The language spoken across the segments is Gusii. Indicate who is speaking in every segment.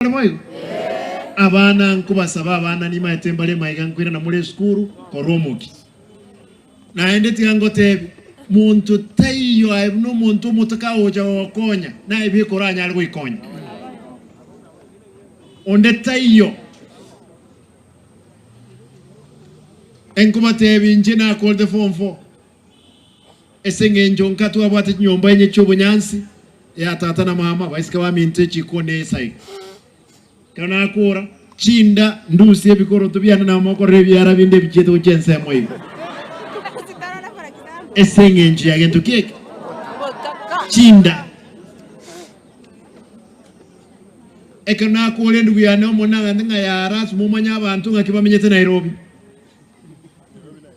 Speaker 1: Are boigo? Abana nkobasaba abana nimaete mbare maiga nkoirana more esukuru korwa omoki. Naende tiga ngotebi, monto taiyo aye buna omonto omotaka agocha gogokonya, naye bweka oranyare goikonya. Onde taiyo. Enkobatebi inche nakorete form four. Ase engencho nka twabwate chinyomba inye chi'obonyansi, eya tata na mama, baiseke baminto echikoni esaiga. Ekero nakora, chinda ndusie ebikoroto biane na mokorere ebiara binde ebichiete gochia ensemo igo. Ase engencho ya gento ki eke? Chinda. Ekero nakora endugu yane omonene agante ng'a yara ase momanye abanto ng'aki bamenyete Nairobi.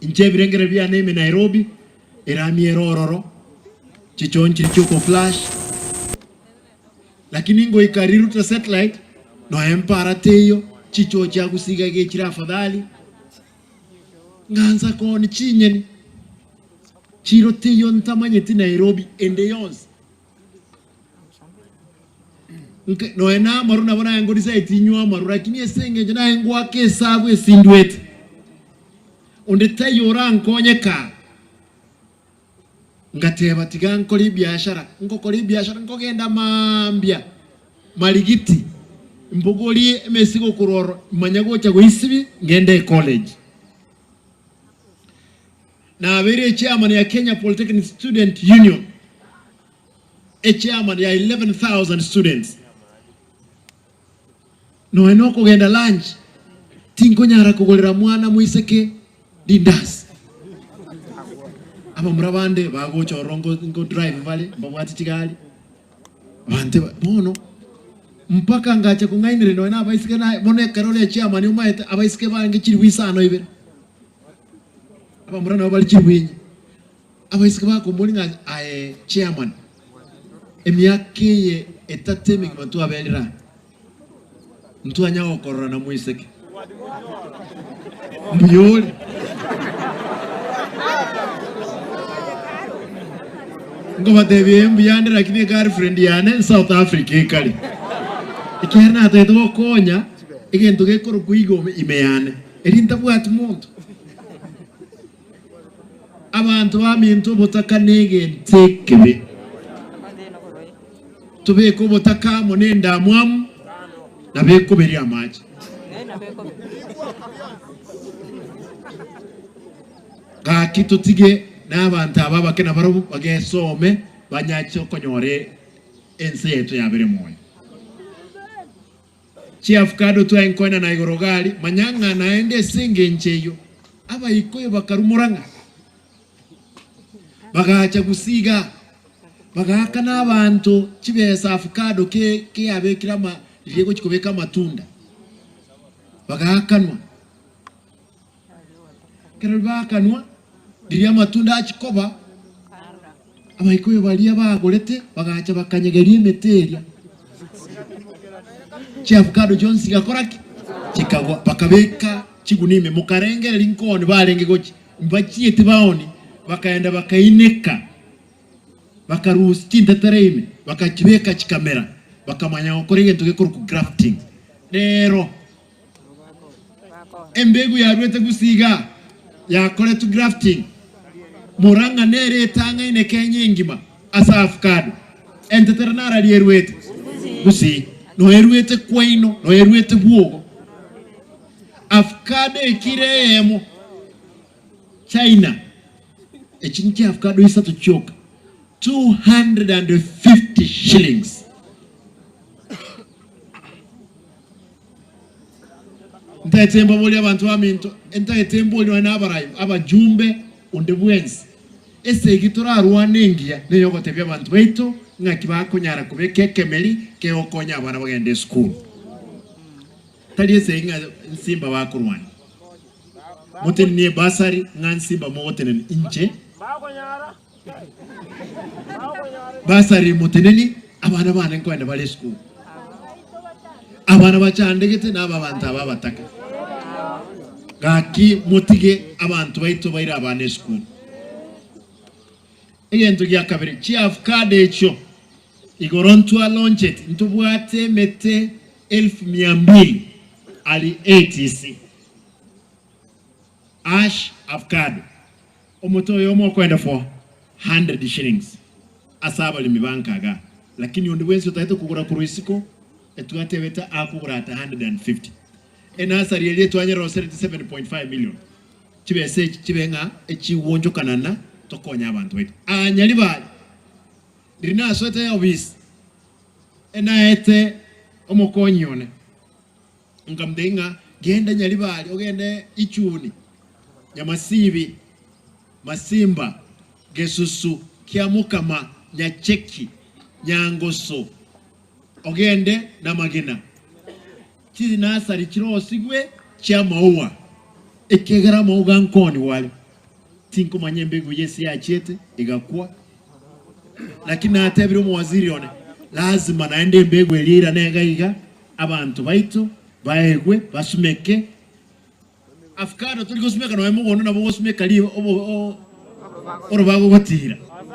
Speaker 1: Inche ebirengererio biane ime Nairobi, erami ere ororo, chichoo nchiri chi'okoflash, lakini ngoika Riruta satellite, nonya mpara teiyo, chichoo chia Gusii iga iga echire afadhali, ng'ansa kooni chinyeni, chiro teiyo ntamanyeti Nairobi ende yonsi. Nka- Nonya na amaru nabo naye ngo decide tinywa amaru lakini ase eng'encho naye ngoaka esabu esindwete, onde taiyo orankonye kaa, ngateba tiga nkore ebiashara, ngokora ebiashara nkogenda maambia marigiti, mbogorie emesigo korwa ororo, manye gocha goisibia ngende ecollege. Nabeire echairman ya Kenya Polytechnic Student Union, echairman ya 11,000 students. Nonya nokogenda lunch tinkonyara kogorera mwana moiseke rindasi. Abamura bande bagocha ororo nko nko drive bare mbabwate chigari abanto ba bono mpaka ngacha kong'ainereria nonya na abaiseke na bono ekero ore echairman omaete abaiseke barenge chilifu isano ibere. Abamura nabo bare chirwinyi, abaiseke bakomoria ng'a aye chairman, emiaka eye etato emegima twaberire aa, ntwanya gokorora na moiseke. Mbuya ore? Nkobatebia ee mbuya ande lakini egirlfriend yane South Africa ekare. Ekiagera natagete gokonya egento gekorokwa igo ime yane. Erio ntabwati monto. Abanto baminto obotaka negento ekebe. Tobeke obotaka amo nendamwamu, nabo ekoberia amache. Gaki totige nabanto aba abake nabarabwo bagesome banyache okonyora ense yaito yabere moyo. Chiafukado twainkoina na igoro gari, manya ng'a naende ase engencho eyio Abaikoyo bakarumora ng'a bagacha gosiga, bagaakana abanto chibesa afukado ke keyabekire ama riria egochi kobeka amatunda, bagaakanwa. Ekero baakanwa, riria amatunda achia koba, Abaikoyo baria bagorete bagacha bakanyegeria emete eria, chiavocado chionsi chigakora ki? Chikagwa. Bakabeka chigunia ime, mokarengereria nkoni barenge gochia, mbachieti baoni, bakaenda bakaineka, bakarusia chintetere ime, bakachibeka chikamera, bakamanya gokora egento gekorokwa grafting. Rero Embegu yaruete gusii igaa yakoretwe grafting, Murang'a nere etang'aine Kenya engima ase avocado. Entetere narari eruete gusii, no eruete kwaino, no eruete bwogo. Avocado ekiro eyemo China, echi nchi avocado isato chioka, 250 shillings. Ntaete mbaborie abanto baminto, ntaete mborie nonya nabarai, abajumbe, onde bwensi. Esegi torarwane engiya neyogotebia abanto baito ng'aki bakonyara kobeka ekemeri kegokonya abana bagende esukuru. Tari esegi ng'a nsimba bakorwania. Motenenie ebasari ng'a nsimba mogotenenia inche. Basari moteneni abana bane nkoenda bare esukuru. Abana bachandegete naba abanto aba abataka. Gaki motige abanto baito baire abana esukuru. Egento gia kabere, chiavocado echio igoro ntwa launcheti, ntobwate emete. Elfu mia mbili ari ATC. Ash avocado omote oyomo okoenda for 100 shillings ase abaremi ba nkaga lakini onde bwensi otagete kogora korwa isiko etwatebete akogora at 150. Enasari eria etwanyerosereti 7.5 million chibesa echi chibe ng'a echigwonchokanana tokonye abanto baito. Aa Nyaribari riria nasoete eofisi enaete omokonyi one. Nkamotebia ng'a genda Nyaribari, ogende Ichuni, Nyamasibi, Masimba, Gesusu, Kiamokama, Nyacheki, Nyangoso, ogende namagena, chinasari chirosigwe chi'amaua, ekiagera amauga nkoonigwa are. Tinkomanya embegu y'ense yachiete egakwa, lakini natebire omowaziri one, lazima naende embegu eria eirane iga iga, abanto baito baegwe basumeke. Avocado tori gosumeka nonya mogondo nabo ogosumeka orobago gotira.